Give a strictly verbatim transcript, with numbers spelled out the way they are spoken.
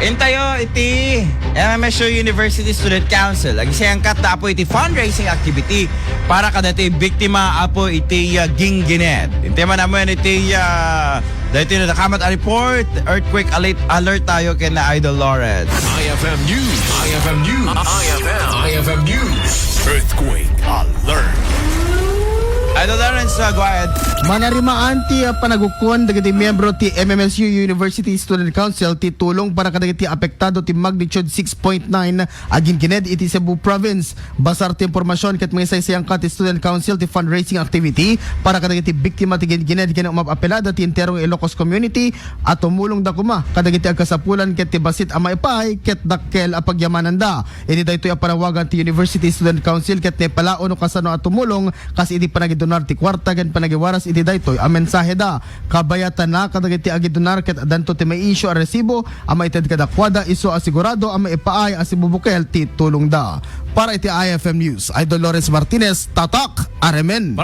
Intayo iti M M S U University Student Council. Agisayangkat da apo iti fundraising activity para kadagiti biktima apo iti, ah, gingined. Intayo man amuen iti, ah, daytoy na nakamat a report, earthquake alert, alert tayo ken Idol Lawrence. I F M News. I F M News. I F M. I F M News. Earthquake alert. Idol Lawrence, uh, go ahead. Manarimaan ti, uh, panagukkon dagiti miyembro ti M M S U University Student Council ti tulong para kadagiti apektado ti magnitude six point nine a gingined iti Cebu Province. Basar ti impormasyon ket mangisaysayangkat ti Student Council ti fundraising activity para kadagiti biktima ti gingined ken umapapelada ti entero nga Ilocos community a tumulongda koma kadagiti agkasapulan ket ti bassit a maipaay ket dakkel a pagyamananda. Iti daytoy a panawagan ti University Student Council ket naipalao no kasano a tumulong kas iti panagidunar ti kuarta ken panagiwaras iti daytoy a mensaheda. Kabayatana kadagiti agidunar ket addanto ti maiisyu a resibo a maited kadakuada isu a sigurado a maipaay a sibubukel ti tulongda. Para iti I F M News, Idol Lawrence Martinez, Tatak, Aremen.